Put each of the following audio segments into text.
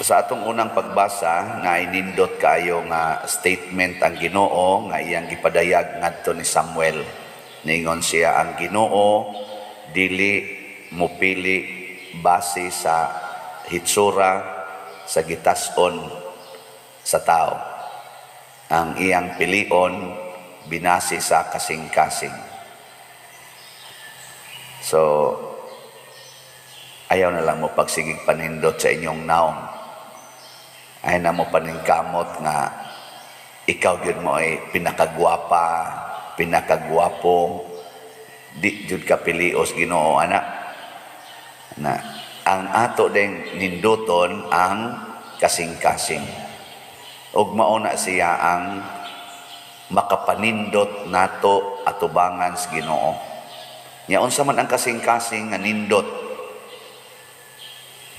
Sa atong unang pagbasa, na inindot kaayo nga statement ang Ginoo nga iyang gipadayag ngadto ni Samuel. Ningon siya, ang Ginoo dili mupili base sa hitsura, sa gitas-on sa tao. Ang iyang pilion binase sa kasing-kasing. So, ayaw na lang mo pagsigig panindot sa inyong naong. Ayaw na mo paningkamot nga ikaw gyud mo ay pinakagwapa, pinakagwapo, di jud ka pilios Ginoo ana. Na ang ato ding ninduton ang kasing-kasing. Ug mao na siya ang makapanindot nato atubangan sa Ginoo. Nya unsa man ang kasing-kasing nga nindot?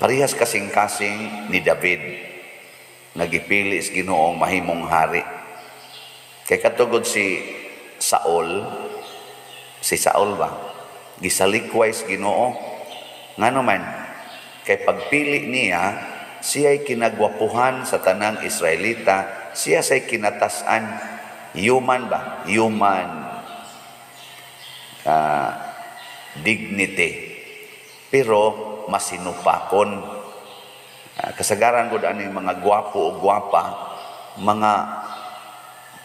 Parehas kasing-kasing ni David nga gipili sa Ginoo mahimong hari. Kay katugod si Saul ba, gisalikway sa Ginoo. Ngano man? Kay pagpili niya, siya'y kinagwapuhan sa tanang Israelita, siya say kinatasan, human ba? Human dignity. Pero masinupakon. Kasagaran gud ani mga gwapo o gwapa, mga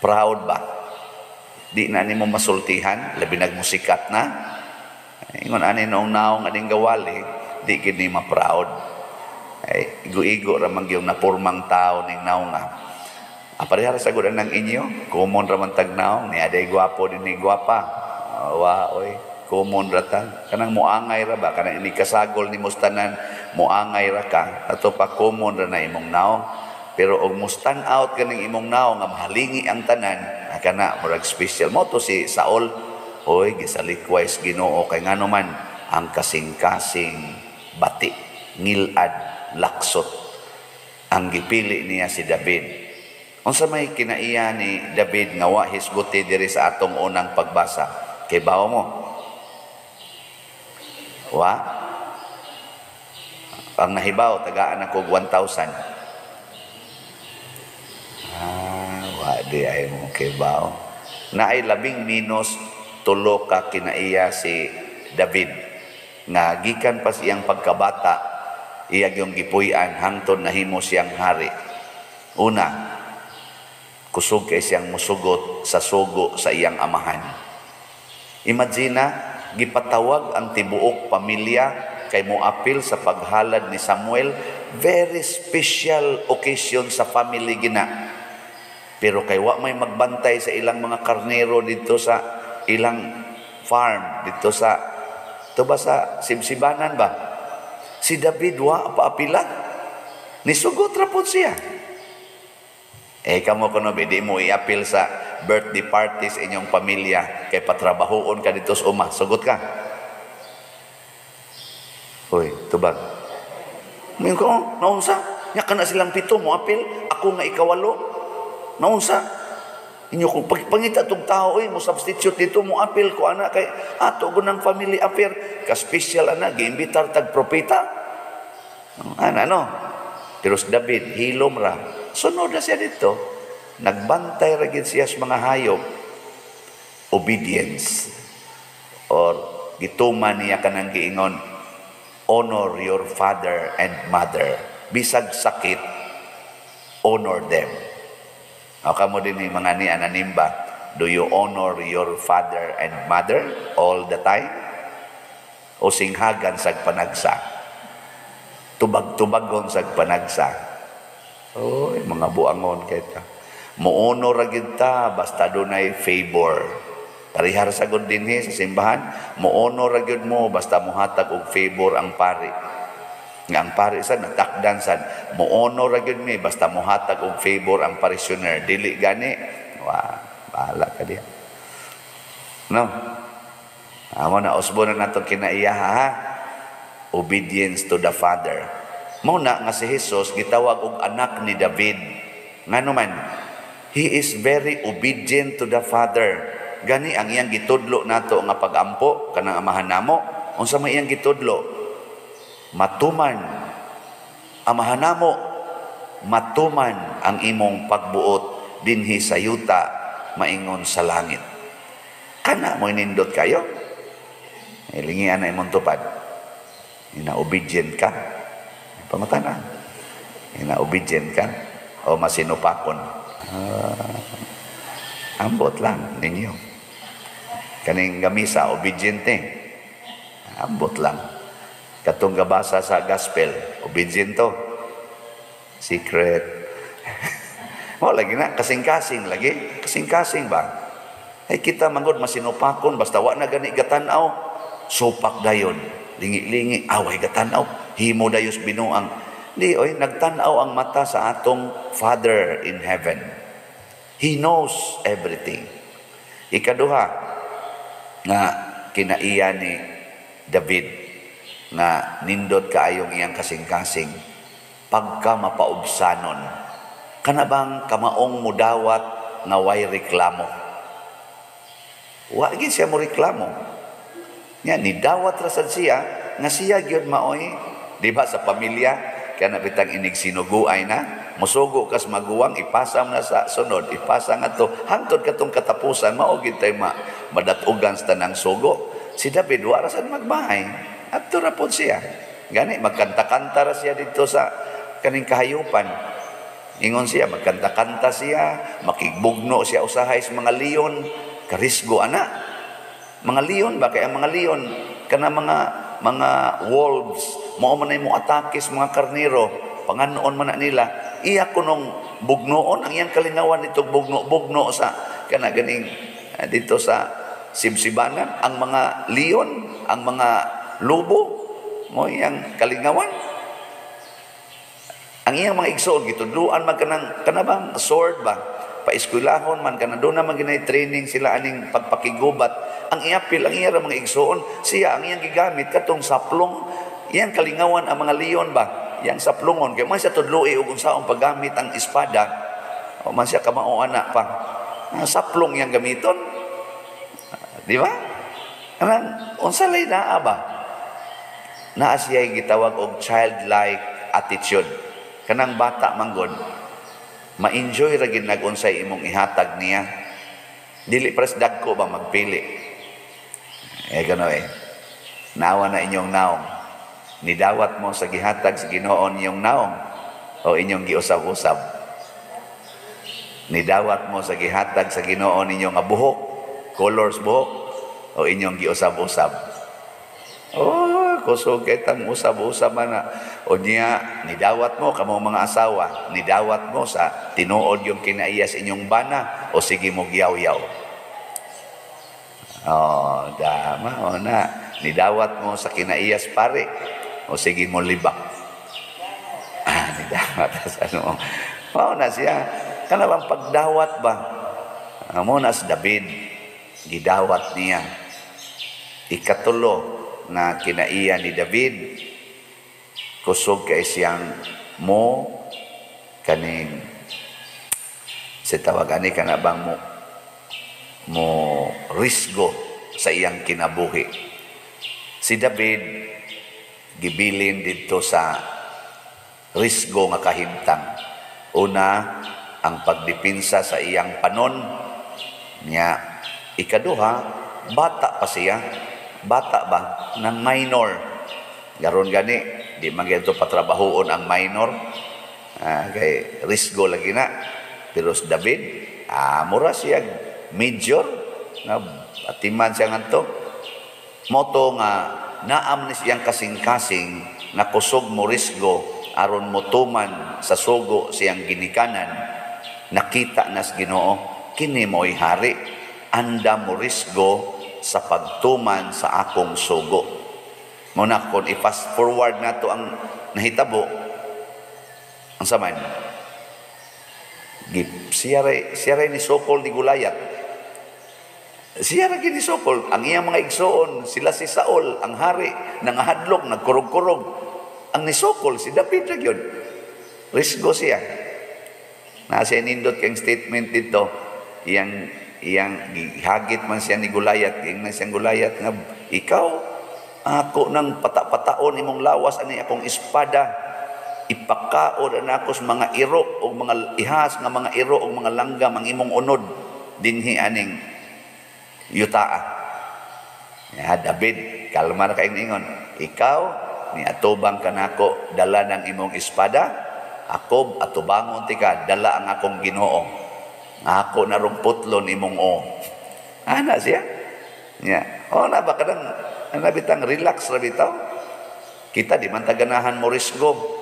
proud ba? Di na nimo masultihan, labi nagmusikat na. Ingon ani noong naong aning gawali, di gid ni ma-proud. Ay, igo-igo ra man gyud napurmang tao ning naong nga. Parehara sa gud ang inyo, common ra man tag naong, ni aday gwapo din ni gwapa. Wa oy, common ra ta. Kanang muangay ra ba, kanang ini kasagol ni tanan, muangay ra ka, ato pa common ra na imong naong. Pero og mo stand out kaning imong naong nga mahalingi ang tanan, kana murag special mo to si Saul. Oy, gisalikway sa Ginoo kay ngano man ang kasing-kasing bati, ngilad, laksot. Ang gipili niya si David. Unsa may kinaiya ni David nga wa hisguti diri sa atong unang pagbasa? Kay bawo mo? Wa? Ang nahibaw, tagaan ako 1,000. Wa di ay mo kay bawo. Naay labing minus tulo ka kinaiya si David nga gikan pa siyang pagkabata iya yung gipuy-an hangtod nahimo siyang hari. Una, kusog kay siyang musugot sa sugo sa iyang amahan. Imagine na, gipatawag ang tibuok pamilya kay moapil sa paghalad ni Samuel, very special occasion sa family gina. Pero kay wa may magbantay sa ilang mga karnero dito sa ilang farm, dito sa to ba sa sibsibanan ba? Si David wa paapila. Nisugot ra pod siya. Eh kamo kuno di mo iapil sa birthday party sa inyong pamilya kay patrabahoon ka dito sa uma. Sugot ka. Hoy, tubag. Ngayon ko, oh, naunsa? Nya kana silang pito mo apil, ako nga ikawalo. Naunsa? Inyo kung pangita tong tao oy mo substitute dito mo apil ko ana kay ato gunang family affair ka special ana giimbitar tag propeta. Ana no. Pero si David hilom ra. Sunod na siya dito. Nagbantay ra gid siya sa mga hayop. Obedience or gituman niya kanang giingon, honor your father and mother. Bisag sakit, honor them. O kamo din ni mga ni ananimba, do you honor your father and mother all the time? O singhagan sag panagsa? Tubag-tubagon sag panagsa? Oy, mga buangon kay ta. Mo-honor ra gid ta basta dunay favor. Parihar sa gud dinhi sa simbahan, mo-honor ra gyud mo basta mohatag og favor ang pari. Nga ang pari sad natakdan sad, mo-honor ra gyud mi basta mohatag og favor ang parishioner. Dili gani, wa bahala ka diha. No? Amo na usbo na nato kinaiya ha. Obedience to the Father. Mao na nga si Jesus gitawag og anak ni David. Ngano man, he is very obedient to the Father. Gani ang iyang gitudlo nato nga pagampo kanang amahan namo. Unsa may iyang gitudlo? Matuman amahan namo Matuman ang imong pagbuot dinhi sa yuta maingon sa langit. Kana mo nindot kayo. Ilingian na imong tupad. Ina obedient ka. Pangutana. Ina obedient ka o masinupakon. Ambot lang ninyo. Kaning gamisa obedient eh. Ambot lang. Katong gabasa sa gospel, obedient to. Secret. Mo lagi na kasing-kasing lagi, kasing-kasing ba? Ay kita manggod masinupakon basta wa na gani gatan-aw, supak dayon. Lingi-lingi away gatan-aw, himo dayos binuang. Di oy nagtan-aw ang mata sa atong Father in heaven. He knows everything. Ikaduha nga kinaiya ni David nga nindot kaayong iyang kasing-kasing, pagka mapaubsanon. Kana bang kamaong mudawat nga way reklamo? Wa gid siya mo reklamo. Nya nidawat ra sad siya nga siya gyud maoy, di ba, sa pamilya kana bitang inig sinuguay na musugo kas maguwang, ipasa na sa sunod, ipasa nga to hangtod katong katapusan, mao gid tay ma madatugan sa tanang sugo. Si David wa ra sad magbahay, adto ra pod siya. Gani magkanta-kanta ra siya didto sa kaning kahayupan. Ingon siya, magkanta-kanta siya, makigbugno siya usahay sa mga leon, karisgo ana. Mga leon ba kay ang mga leon kana mga wolves, mao man ay mo atake sa mga karnero, panganoon man na nila. Iya kunong bugnoon ang iyang kalingawan dito, bugno-bugno sa kana ganing dito sa sibsibanan ang mga leon, ang mga lobo mo iyang kalingawan. Ang iyang mga igsoon gitudluan man kanang kana bang sword ba, paeskwelahon man kana, doon naman ginay training sila aning pagpakigubat. Ang iapil ang iya ra mga igsoon, siya ang iyang gigamit katong saplong. Iyang kalingawan ang mga leon ba, iyang saplongon kay man siya tudloi og unsaon paggamit ang espada o man siya kamao ana pa. Ang saplong iyang gamiton, di ba? Kanang unsa lay naa ba, naa siya gitawag og childlike attitude. Kanang bata manggod ma-enjoy ra gid nag-unsay imong ihatag niya. Dili pres dagko ba magpili. Eh gano eh. Nawa na inyong naong. Nidawat mo sa gihatag sa Ginoo inyong naong o inyong giusab-usab. Nidawat mo sa gihatag sa Ginoo ninyo nga buhok, colors buhok o inyong giusab-usab. Oh, kusog kay tang usab-usab man na. O niya, nidawat mo, kamo mga asawa, nidawat mo sa tinuod yung kinaiya sa inyong bana, o sige mo giyaw-yaw. Oh, dama, o na. Nidawat mo sa kinaiyas pare, o sige mo libak. Ah, nidawat sa ano. Mao na siya. Kana bang pagdawat ba? Amo na si David, gidawat niya. Ikatulo na kinaiya ni David, kusog kay siyang mo kaning sa tawag ani kana bang mo risgo sa iyang kinabuhi. Si David gibilin didto sa risgo nga kahimtang. Una, ang pagdepinsa sa iyang panon niya. Ikaduha, bata pa siya. Bata ba? Nang minor. Garon gani, di man gyud patrabahoon ang minor. Kay risgo lagi na. Pero si David, mura siya major nga atiman siya ngadto. Moto nga naam ni siyang kasing-kasing nga kusog mo risgo aron motuman sa sugo siyang ginikanan. Nakita nas Ginoo, kini mo'y hari, anda mo risgo sa pagtuman sa akong sugo. Muna kung i-fast forward nato ang nahitabo, ang saman, siya ray ni Sokol ni Gulayat. Siya ray ni Sokol, ang iyang mga igsoon, sila si Saul, ang hari, nangahadlok, nagkurog-kurog. Ang ni Sokol, si David ra gyud. Risgo siya. Nasa nindot kang statement dito, iyang iyang gihagit man siya ni Gulayat, iyang na siyang Gulayat nga ikaw ako nang patapataon imong lawas ani akong espada. Ipakaon nako sa mga iro o mga ihas nga mga iro o mga langgam ang imong unod dinhi aning yutaa. Ya, David, kalma na kayong ingon. Ikaw, ni atubang kanako, dala ng imong espada, ako atubangon tika, dala ang akong Ginoo. Ako narong putlon imong o. Ana siya. Ya. O na ba kadang ana bitang relax ra bitaw. Kita di man taganahan mo risgo.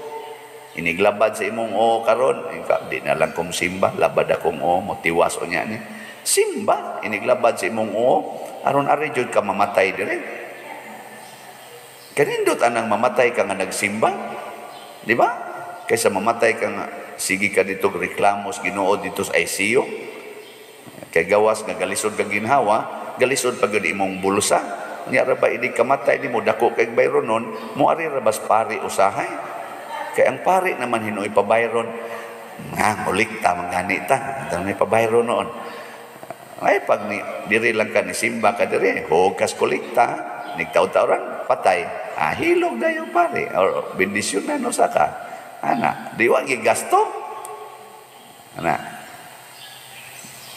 Iniglabad sa imong o karon, di na lang kong simba, labad akong o, motiwas o niya ni. Simba, iniglabad sa imong o, aron ari jud ka mamatay dire. Kanindot anang mamatay ka nga nagsimba? Di ba? Kaysa mamatay ka nga, sige ka dito reklamos Ginoo dito sa ICU. Kay gawas nga galisod kang ginhawa, galisod pa gyud imong bulsa. Nya ra ba inig kamatay nimo dako kay bayron nun, mo ari ra bas pari usahay. Kay ang pari naman hinuoy pabayron, nga mulikta man gani ta, ni pabayron noon. Ay pag ni diri lang ka ni simba ka diri, hugas kolekta, nigtaw-tawran patay. Ah, hilog dayon pare or bendisyon na no saka. Ana, di wa gigasto. Ana.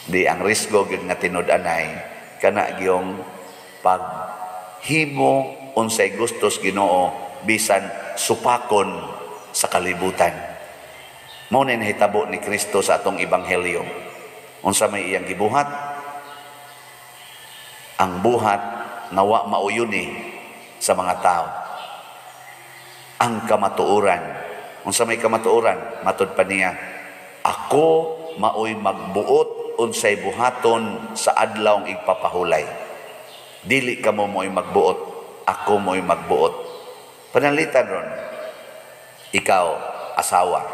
Di ang risgo gyud nga tinud-anay kana gyung paghimo unsay gustos Ginoo bisan supakon sa kalibutan. Mao na nahitabo ni Kristo sa atong ebanghelyo. Unsa may iyang gibuhat? Ang buhat nga wa mauyuni sa mga tao. Ang kamatuoran. Unsa may kamatuoran? Matud pa niya, ako maoy magbuot unsay buhaton sa adlawng igpapahulay. Dili kamo mo'y magbuot, ako mo'y magbuot. Pananglitan ron, ikaw asawa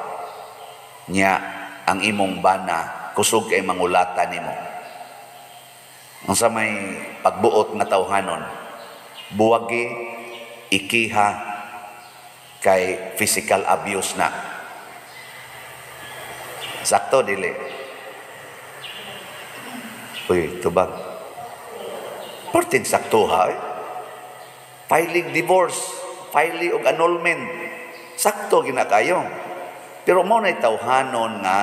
nya ang imong bana kusog kay mangulata nimo. Unsa may pagbuot nga tawhanon, buwagi, ikiha kay physical abuse na. Sakto dili? Uy, tubag. Porting sakto ha eh. Filing divorce, filing og annulment. Sakto ginakayo. Pero mo na tawhanon nga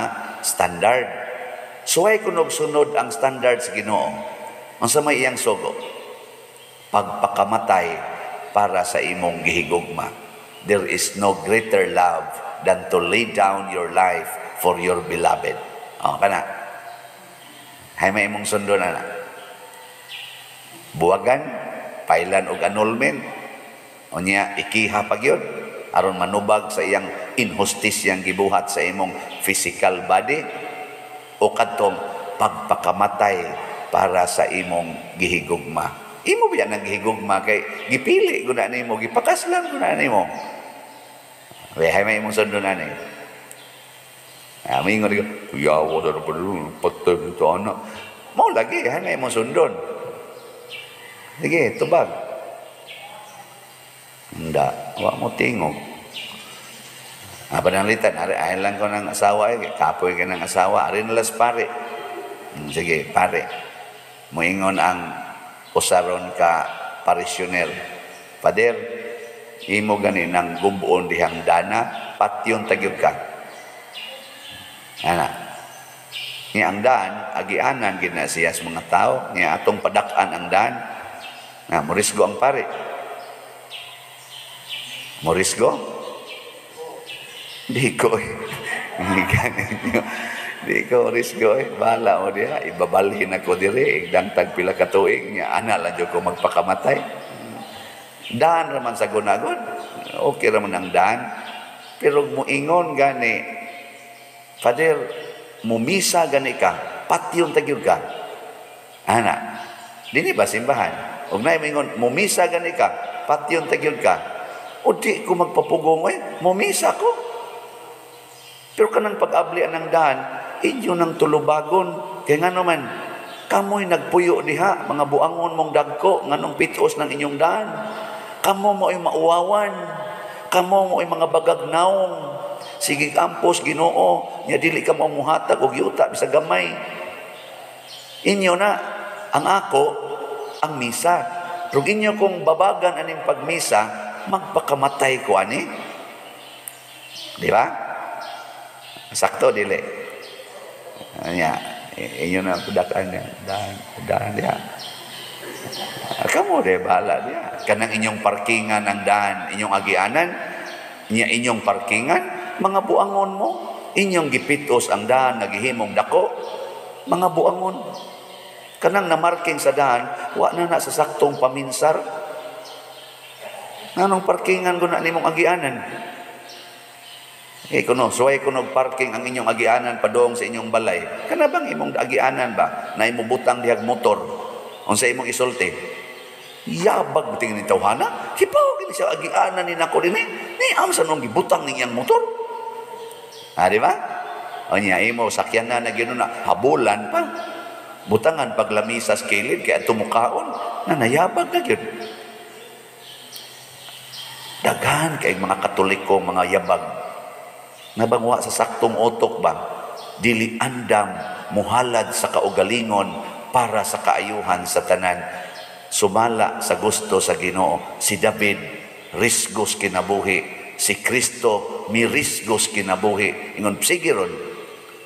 standard. Suway kunog sunod ang standard sa Ginoo. Unsa may iyang sugo? Pagpakamatay para sa imong gihigugma. There is no greater love than to lay down your life for your beloved. O, kana. Hay may imong sundo na na. Buwagan, pailan og annulment. Unya, ikiha pa gyud aron manubag sa iyang inhustisyang gibuhat sa imong physical body o kadtong pagpakamatay para sa imong gihigugma. Imo biya nang gihigugma kay gipili ko na nimo, gipakaslan ko na nimo. Hay may imong sundo na ni. Ah, mingon ko, kuyawa sa pa patay nito anak. Mao lagi, hay may imong sundon. Sige, tubag. Hindi, wa mo tingog. Ah, pananglitan, ari, ayon lang ko ng asawa, eh, kapoy ka ng asawa, ari nalas pare. Sige, pare. Moingon ang usaron ka parisyonel. Pader, imo gani nang gubuon dihang dana, patyon tagyog ka. Ana. Ni ang daan, agianan gid na siya sa mga tao, niya atong padak-an ang daan. Na morisgo ang pare. Morisgo? Di ko eh. Di ko risgo eh. Bahala mo diha. Ibabalhin ako dire. Igdangtag pila ka tuig. Nya, ana lang jud ko magpakamatay. Daan raman sa gunagon. Okay raman ang daan. Pero muingon gani, Father, mumisa gani ka, patyon tagyog ka. Ana, dini ba simbahan? Ug naay moingon, mumisa gani ka, patyon tagyog ka. O di ko magpapugong eh, mumisa ko. Pero kanang pag-abli ang daan, inyo nang tulubagon. Kaya nga naman, kamoy nagpuyo diha, mga buangon mong dagko, nganong pitos ng inyong daan. Kamo mo ay mauwawan. Kamo mo ay mga bagag naong. Sige ampos, Ginoo, nya dili ka mo muhatag og yuta bisag gamay. Inyo na ang ako ang misa. Pero inyo kong babagan aning pagmisa, magpakamatay ko ani. Di ba? Sakto dili. Anya, inyo na pudakan niya. Dahan, dahan diha. Kamo de bahala diha. Kanang inyong parkingan ang dahan, inyong agianan, nya inyong parkingan, mga buangon mo, inyong gipitos ang dahan, nagihimong dako, mga buangon. Kanang namarking sa dahan, wa na na sa saktong paminsar. Nganong parkingan ko na nimong agianan? Eh, kuno, suway kuno parking ang inyong agianan padong sa inyong balay. Kana bang imong agianan ba na imo butang dihag motor? Unsa imong isulti? Yabag tingin ni tawhana, hipaw gini siya agianan ni nako dinhi. Ni amsa nung gibutang ning iyang motor. Ah, di ba? O niya imo sakyanan na gyud na habulan pa. Butangan paglamisa sa kilid kay adto mukaon na nayabag na gyud. Daghan kay mga Katoliko, mga yabag. Nabangwa sa saktong utok ba? Dili andam muhalad sa kaugalingon para sa kaayuhan sa tanan. Sumala sa gusto sa Ginoo. Si David risgos kinabuhi. Si Kristo mirisgos kinabuhi. Ingon sige ron.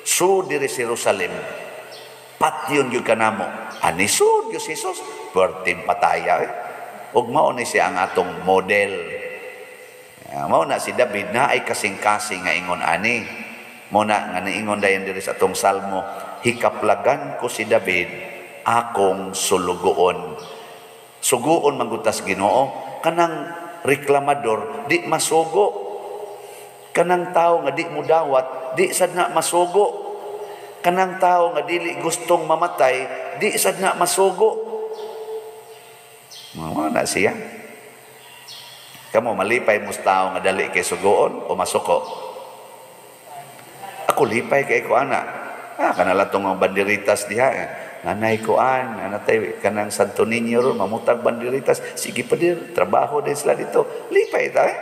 So diri sa Jerusalem. Patyon gyud kanamo. Ani sud gyud si Jesus, perting pataya eh. Ug mao ni siya ang atong model. Mao na si David na ay kasing-kasing nga ingon ani. Mao na nga niingon dayon diri sa atong salmo, hikaplagan ko si David akong sulugoon. Suguon man gud tas Ginoo, kanang reklamador di masugo. Kanang tawo nga di mo dawat, di sad na masugo. Kanang tawo nga dili gustong mamatay, di sad na masugo. Mao na siya. Kamo malipay mo sa tao nga dali kay sugoon o masuko? Ako lipay kay ko ana. Ah, kanala tong mga banderitas diha. Eh. Nanay ko an, anatay kanang Santo Niño ron, mamutag banderitas. Sige pa dir, trabaho din sila dito. Lipay ta eh.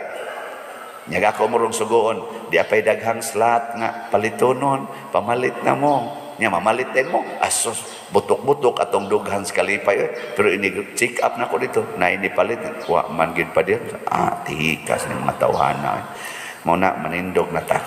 Nyaga ko mo rong sugoon, di apay daghang slot nga palitonon, pamalit na mo. Nya mamalit din mo. Asos, butok-butok atong dughan sa kalipay. Eh. Pero ini check up na ko dito, na ini palit. Wa man gid pa dir. Ah, tikas ni mga tawhana. Eh. Mao na manindog na ta.